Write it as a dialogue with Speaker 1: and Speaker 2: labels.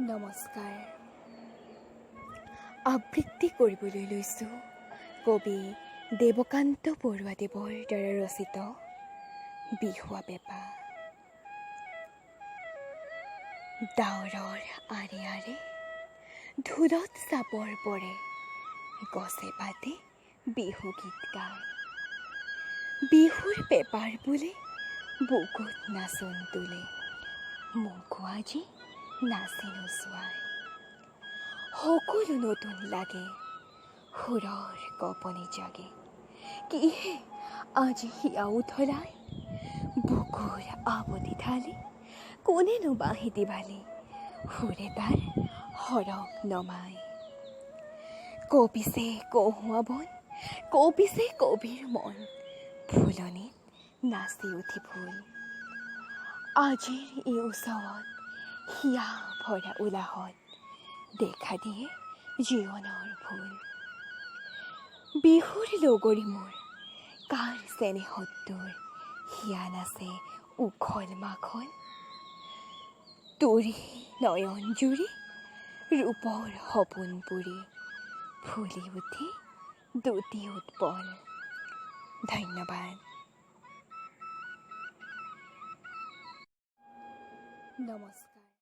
Speaker 1: নমস্কাৰ। আবৃত্তি কৰিবলৈ লৈছোঁ কবি দেৱকান্ত বৰুৱাদেৱৰ দ্বাৰা ৰচিত বিহুৱা পেঁপা। ডাৱৰৰ আঁৰে আঁৰে ঢোলত চাপৰ পৰে, গছে পাতে বিহু গীত গায়। বিহুৰ পেঁপাৰ বোলে বুকুত নাচোন তোলে, মোকো আজি নাচি নচুৱায়। সকলো নতুন লাগে, সুৰৰ কঁপনি জাগে, কিহে আজি হিয়া উথলাই? বুকুৰ আৱতি ঢালি কোনেনো বাঁহীটি বালি সুৰে তাৰ সৰগ নমাই? কঁপিছে কহুৱা বন, কঁপিছে কবিৰ মন, ফুলনিত নাচি উঠি ফুল। আজিৰ এই উৎসৱত হিয়া ভৰা উলাহত দেখা দিয়ে জীৱনৰ ভুল। বিহুৰ লগৰী মোৰ, কাৰ চেনেহত তোৰ হিয়া নাচে উখল মাখল? তোৰে নয়ন জুৰি ৰূপৰ সপোন পুৰি ফুলি উঠি দুটি উৎপল। ধন্যবাদ। নমস্কাৰ।